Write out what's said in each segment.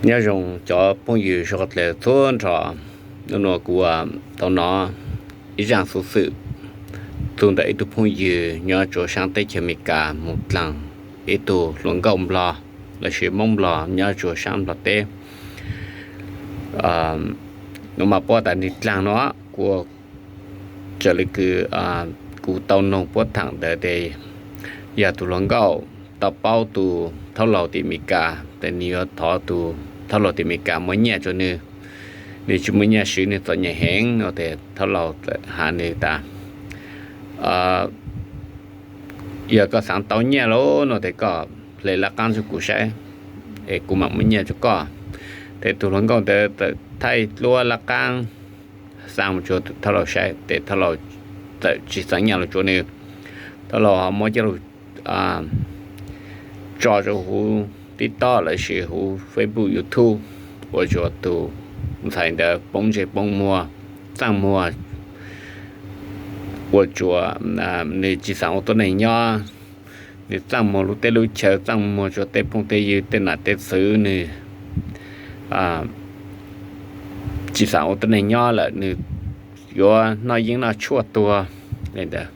Nyob zoo cov phooj ywg sawv daws txhua nrho. Hnub no kuv tau hnov ib zaj xuv xwm txug ntawm ib tug phooj ywg nyob rua saab teb chaws Amelikas moog dlaag ib tug hluas nkauj Nplog lossis Moob Nplog nyob rua saab Nplog teb. Nuav mas puab tas nwg dlaag no, kuv raws le kws kuv tau noog puab thaam ntawd tes yog tug hluas nkauj tau paub tug thaub laug tim Amelikas tes nwg yuav thov tug thaub laug tim Amelikas muab nyaj rua nwg, nwg tsi muaj nyaj siv, nwg txom nyem heev no tes thaub laug has nwg tas, yog koj xaav tau nyaj lawm no tes koj hle laj qaab rua kuv saib es kuv maam muab nyaj rua koj. Tes tug hluas nkauj ntawd txawm thaij dluab laj qaab xaa mus rua thaub laug saib tes thaub laug txawm tsi xaa nyaj lug rua nwg. Thaub laug ho muab coj lug tso rua huv TikTok lossis huv Facebook, YouTube, ua rua tug ntxhais ntawd poob ntsej poob muag, txaaj muag, ua rua nwg tsi xaav ua tuab neeg nyob. Nwg txaaj muag lub teb lub chaw, txaaj muag rua tej phooj tej ywg, tej nam tej txwv, nwg tsi xaav ua tuab neeg nyob lawm, nwg yuav noj yeeb noj tshuaj tuag le ntawd.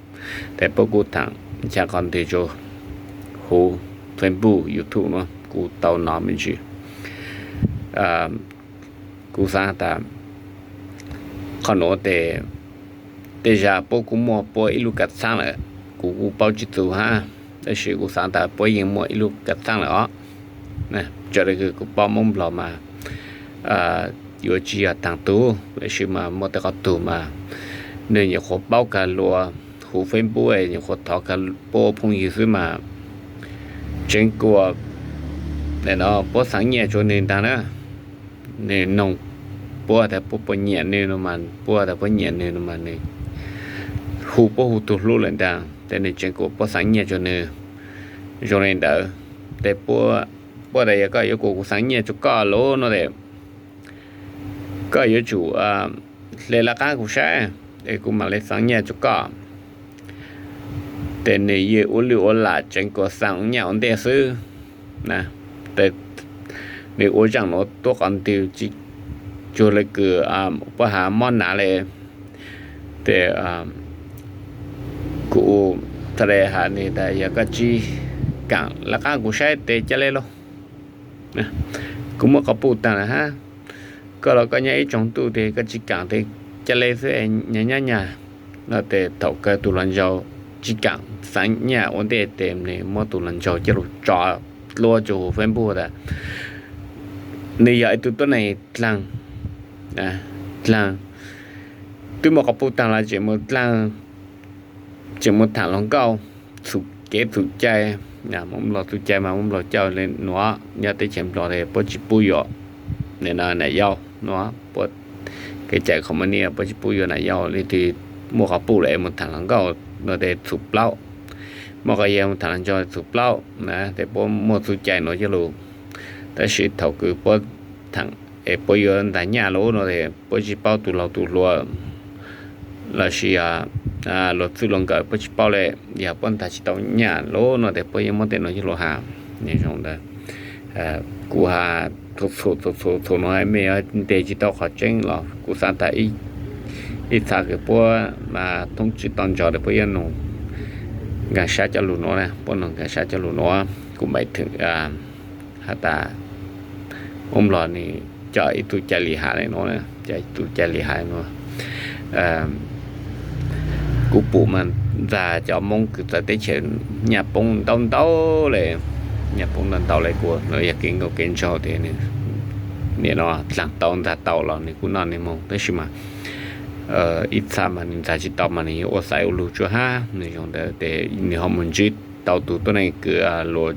Tes puab kuj thaam nchaag qhov ntwg rua huv Facebook, YouTube nuav kuv tau nov me ntsis. Kuv xaav tas qhov nuav tes tej zag puab kuj muaj puab ib lub kav txhaab lawm, kuv kuj paub tsi txug hab, tab sis kuv xaav tas puab yeej muaj ib lub kav txhaab lawm os. Raws le kws kuv paub Moob Nplog mas yuav tsi yog taag tug, tab sis mas muaj tej qhov tug mas nwg nyuam qhuav paub kag lua huv Facebook, nyuam qhuav thov kag puab ua phooj ywg xwb mas tseev kuas puab xaav nyaj rua nwg ntaag na. Nwg noog puab tas puab puas nyiam nwg no mas, puab tas puab nyiam nwg no mas nwg hu puab hu tug hlub lawm ntaag, tes nwg tseev kuas puab xaav nyaj rua nwg zoo le ntawd. Tes puab tas yog koj yuav kuas kuv xaav nyaj rua koj lawm no tes koj yuav tsum hle laj qaab kuv saib es kuv maam le xaav nyaj rua koj. Tes nwg yeej ua lwj ua lam tseev kuas xaav nyaj ua ntej xwb. Nwg ua zaaj nuav tuab qhov ntwg tsi cuag le kws puab has mob nav le. Tes kuv txhad le has nwg tas yog koj tsi kaam laj qaab kuv saib tes ca le lauj. Kuv muaj qhov puj taag lawm hab, koj los koj nyob ib tsoom ntuj tes koj tsi kaam tes ca le xwb, nyag nyab nyag no tes thaum kawg tug hluas nraug tsi kaam xaav nyaj ua ntej tes nwg muab tug hluas nraug coj lug tso dluab rua huv Facebook tas nwg yog ib tug tuab neeg dlaag, dlaag, twb muaj qhov puj taag los tseem mus dlaag, tseem mus thaam hluas nkauj txhum kev txhum cai. Moob Nplog txhum cai mas Moob Nplog coj le nuav, nyob teb chaws Nplog tes puab tsi pub yuav nam yau nuav, puab kev cai qhov muaj nyiaj puab tsi pub yuav nam yau, leej twg muaj qhov puj lawm mus thaam hluas nkauj no tes txhum plaub, muaj qhov yog mus thaam hluas nraug txhum plaub na, tes puab muaj txhum cai nuav coj lug. Tab sis thaum kws puab thaam es puab yuav ntaag nyaj lawm no tes puab tsi paub tug laug tug hluas lossis luag txwj luag nkawm puab tsi paub le, yog puab ntaag tsi tau nyaj lawm no tes puab yeej muab tej nuav coj lug has. Nwg zoo ntawd kuv has txhua txhua txhua txhua nuav mej yuav nteg tsi tau qhov tseeb los kuv xaav tas ib txha kws puab thoob tswj tau ntsoov tes puab yuav nug nkaag sab cov lug nuav, puab nug nkaag sab cov lug nuav kuv maam theem has tas Moob Nplog nwg coj ib tug cai li has le nuav, coj ib tug cai li has le nuav. Kuv pum mas ntxag cov Moob kws txawv teb chaws nyaj poob ntau ntau le, nyaj poob ntau ntau le kuv, yog kev nkauj kev nraug tes nwg nim no dlaag tau ntxag tau los nwg kuj noj nwg moog, tab sis mas ib txha mas nwg ntxag tsi tau mas nwg yuav ua xaiv ua lug tsuas hab. Nwg zoo ntawd tes nwg ho mus ntsib tau tug tuab neeg kws luag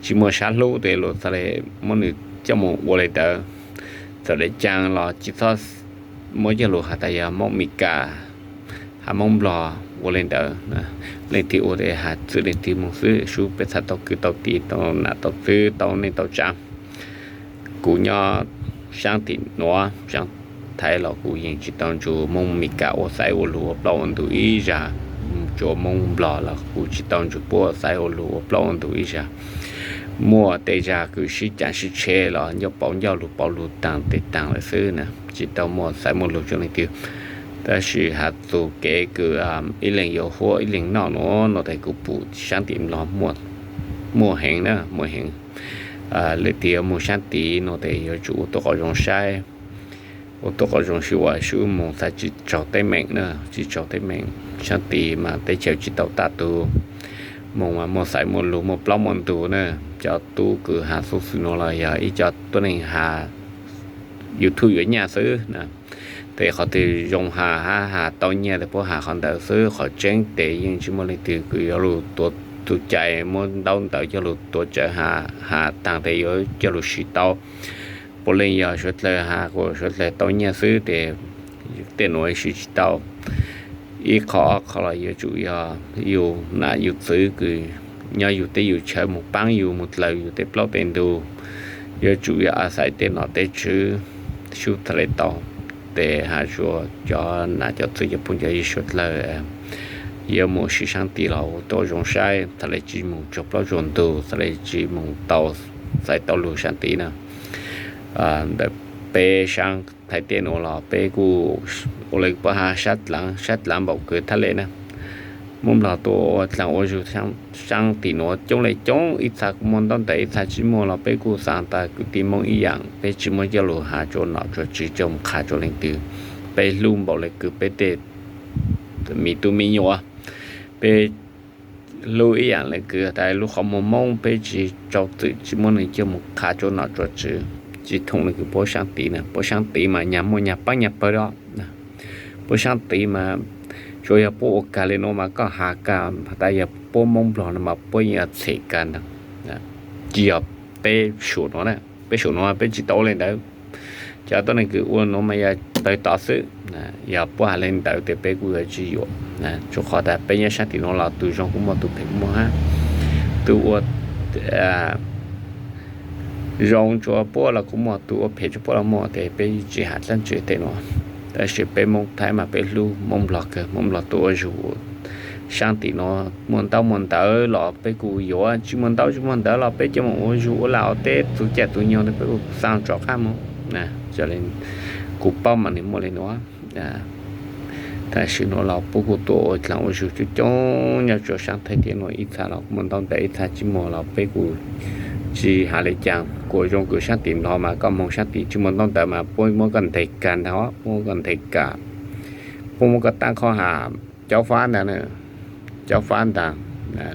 tsi muaj sab hlub tes luag txhad le muab nwg coj mus ua le ntawd. Txawm le caag los tsi txhob muab coj lug has tas yog Moob Amelikas, has Moob Nplog ua le ntawd. Leej twg ua tes has txwm leej twg moog xwb, sub peb txhad tau kwv tau tij tau nam tau txwv tau neej tau tsaav. Kuv nyob saab tim nuav saab Thaib los kuv yeej tsi tau nrug Moob Amelikas ua xaiv ua lug ua plaub ua ntug ib zag, tsuav Moob Nplog los kuv tsi tau nrug puab ua xaiv ua lug ua plaub ua ntug ib zag. muaj tej zag kws sib cav sib tsheb los ncauj pauv ncauj lug pauv lug taag tes taag lawm xwb na, tsis tau muaj xaiv muaj lug rua leej twg. Tab sis has txug kev kws ib leeg yuav huab ib leeg noj nuav no tes kuv pum saab tim Nplog muaj heev na, muaj heev. Leej twg yuav moog saab tim no tes yuav tsum ua tuab qhov zoo saib, ua tuab qhov zoo sib ua sib moog xaav tsis tsaug teeb meem na, tsis tsaug teeb meem. Saab tim mas teb chaws tsis tau tag tug, moog mas muaj xaiv muaj lug muaj plaub muaj ntug na. Cov tub kws has xov xwm nuav los yog ib co tuab neeg has YouTube yuav nyaj xwb na. Tes qhov twg zoo has hab has tau nyaj tes puab has qhov ntawd xwb, qhov tseeb tes yeej tsis muaj leej twg kws yuav lug tuav tug cai muab ntaub ntawv coj lug tuav tsawv has, has taag tes yuav coj lug siv tau. Puav leej yog suav dlawg has kuas suav dlawg tau nyaj xwb tes tej nuav siv tsis tau. Ib qho ob qho los yuav tsum yog yug nam yug txwv kws nyob yug teb yug chaw moog paab yug moog dlaws yug tej plaub tej ntug, yuav tsum yog a xais tej nom tej tswv sub tha le tau. Tes has rua cov nam cov txwv cov phooj cov ywg suav dlawg, yuav moog ua si saab tim los ua tuab zoo saib tha le tsis moog tsaug plaub tsaug ntug, tha le tsis moog tau xaiv tau lug saab tim na. Ntawm peb saab Thaib teb nuav los peb kuj ua le puab has sab dlaav, sab dlaav npaum kws thaj le na. Muab Nplog tuaj ua dlaag ua zug saab tim nuav coob le coob, ib txha kuj muaj ntaub ntawv ib txha tsis muaj los peb kuj xaav tas kwv tij Moob ib yaam, peb tsis muaj coj lug has rua nom rua tswv coj moog qha rua leej twg. Peb hlub npaum le kws peb tej me tub me nyuam, peb hlub ib yaam le kws tas lub qhov muag Moob peb tsis rau txim tsis muaj neeg coj moog qha rua nom rua tswv, tsis thoom le kws puab saab tim na. Puab saab tim mas nyag muaj nyag paab nyag pawg os. Puab saab tim mas tsuas yog puab ua kag le nuav mas koj has kag, has tas yog puab Moob Nplog no mas puab yeej yuav txhem kag ntag. Tsis yog peb suam nuav, peb suam nuav peb tsis tau ua le ntawd. Cov tuab neeg kws ua nuav mas yog tawg tod xwb. Yog puab has le ntawd tes peb kuj yuav tsis yuam, rua qhov tas peb nyob saab tim nuav los tug zoo kuj muaj tug phem kuj muaj hab. Tug ua zoo rua puab los kuj muaj, tug ua phem rua puab los muaj, tes peb tsis has dlaab tsi tej nuav. Tab sis peb Moob Thaib mas peb hlub Moob Nplog kawg, Moob Nplog tuaj ua zug saab tim nuav muaj ntaub muaj ntawv los peb kuj yuav, tsis muaj ntaub tsis muaj ntawv los peb coj moog ua zug ua laj ua teb txug caij txug nyoog tes peb kuj xaa rov qab moog. Kuv paub mas nwg muaj le nuav. Tam sim nuav los puab kuj tuaj ua dlaag ua zug coob coob nyob rua saab Thaib teb nuav, ib txha los muaj ntaub ntawv ib txha tsis muaj los peb kuj tsis has le caag. Kuas zoo kws saab tim Nplog mas koj moog saab tim tsis muaj ntaub ntawv mas puab muab koj nteg kag ntag, puab muab koj nteg kag, puab muab koj taab qhov has caub fab ntag, caub fab ntag.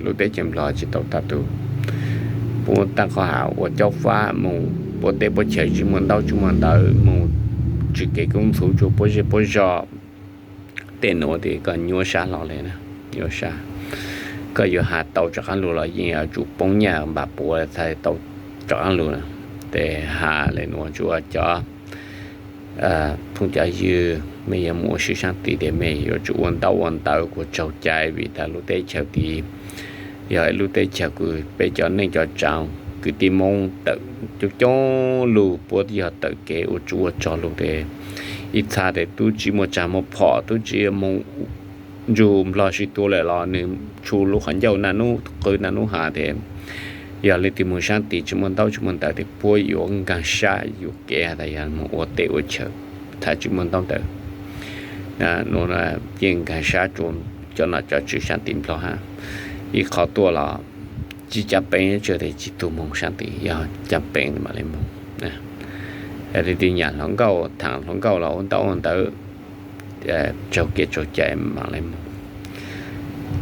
Lub teb chaws Nplog tsis tau tag tug, puab taab qhov has ua caub fab moog puab teb puab chaw tsis muaj ntaub tsis muaj ntawv, moog tswj kev koob ntxhuv rua puab zej puab zog. Tej nuav tes koj nyuaj sab hlo le na, nyuaj sab. Koj yuav has tau rov qaab lug los yeej yuav tsum poob nyaj npam puav txhaj tau rov qaab lug na. Tes has le nuav rua cov phooj cov ywg, mej yuav moog ua si saab tim tes mej yuav tsum ua ntaub ua ntawv kuas tsaug cai vim tas lub teb chaws tid yog ib lub teb chaws kws peb cov neej cov tsaav kwv tij Moob tawm coob coob lug puab yog tawm kev ua tsov ua rog lug tes ib txha tes tub tsi muaj tsaag muaj phom, tub tsi moog nrug Nplog sib tua lawm los nwg tshu lub qhov ncauj naj nub qw naj nub has tes yog leej twg moog saab tim tsis muaj ntaub tsis muaj ntawv tes puab yuav nkaag sab yuam kev has tas yog moog ua teb ua chaw thaum tsis muaj ntaub ntawv. Nuav yeej nkaag sab rua cov nom cov tswv saab tim Nplog hab. Ib qhov tuaj los tsis caa peev, tsuas tes tsis tug moog saab tim, yog caa peev mam le moog. Leej twg nyam hluas nkauj, thaam hluas nkauj los ua ntaub ua ntawv tsaug kev tsaug cai mam le moog.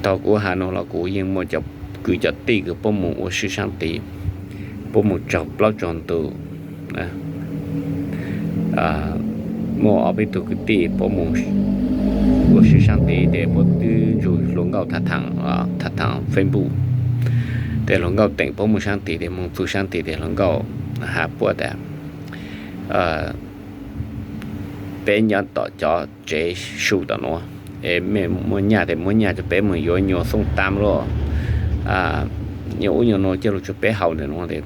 Thaum kuv has nuav los kuv yeej muaj cov kwv cov tij kws puab moog ua si saab tim, puab moog tsaug plaub tsaug ntug, muaj ob peb tug kwv tij puab moog ua si saab tim tes puab twb nrug hluas nkauj tham thaam, tham thaam Facebook. Tes hluas nkauj teem puab moog saab tim tes moog txug saab tim tes hluas nkauj has puab tas peb nyob tom cov tsev su tom nuav, es mej muaj nyaj tes muab nyaj rua peb moog yuav nyuas xooj tam luaj, nyuas ub nyuas nuav coj lug rua peb haus ntawm nuav tes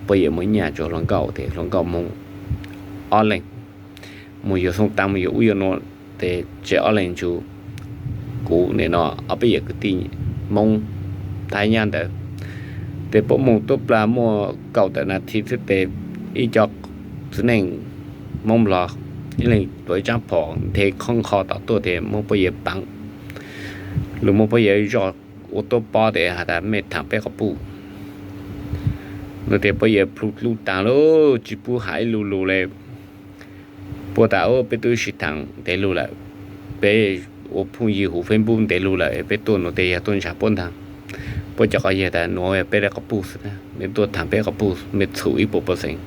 puab yuav muab nyaj rua hluas nkauj tes hluas nkauj moog ob leeg, moog yuav xooj tam moog yuav ub yuav nuav tes tsev ob leeg nrug kuv nim no ob peb yawm kwv tij Moob Thaib nyab ntawd. Tes puab moog tuab plag muaj kaum tawm nas thi xwb tes ib co txiv neej Moob Nplog ib leeg tuav ib tsaab phom nthe khoob nqho tom tuaj tes muab puab yawg peev lug, muab puab yawg zoj ua tuab pob tes has tas mej thaam peb quas puj. Nua tes puab yawg plhu dlub taag lug tsi pub has ib lu lug le. Puab tas peb tub sib thaam ntev lug lawm, peb ua phooj ywg huv Facebook ntev lug lawm, peb tuaj nua tes yog tuaj ntsib puab ntaag. Puab cov quas yawg tas nua peb le quas puj xwb, mej tuaj thaam peb quas puj mej txhum ib puas pawv xeem.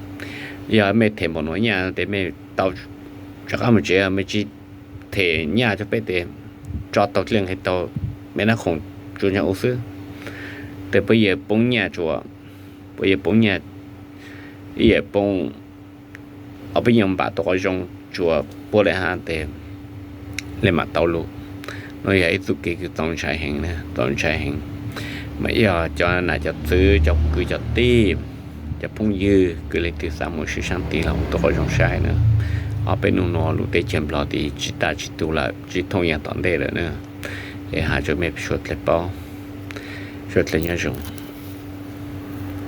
Yog mej them npaum nuav nyaj tes mej tau rov qaab moog tsev, mej tsi them nyaj rua peb tes tso tau dlej nqe tau, mej nab khoom tsuas ntsaag ua xwb. Tes puab yawg poob nyaj tsuas, puab yawg poob nyaj, ib yam poob ob peb nyuag npam tuaj quas zoo tsuas puab le hab tes le maam tau lug. Nuav yog ib txuj kev kws txaus ntshai heev, txaus ntshai heev. Mas ib yog cov nam cov txwv, cov kwv cov tij, cov phooj ywg kws leej twg xaav moog sib saab tig los tuaj quas zoo saib na. Ob peb nub nuav lub teb chaws Nplog tes tsi tag tsi tug lawm, tsi thooj yag tom ntej lawm na. Es has rua mej suav dlawg paub, suav dlawg nyob zoo.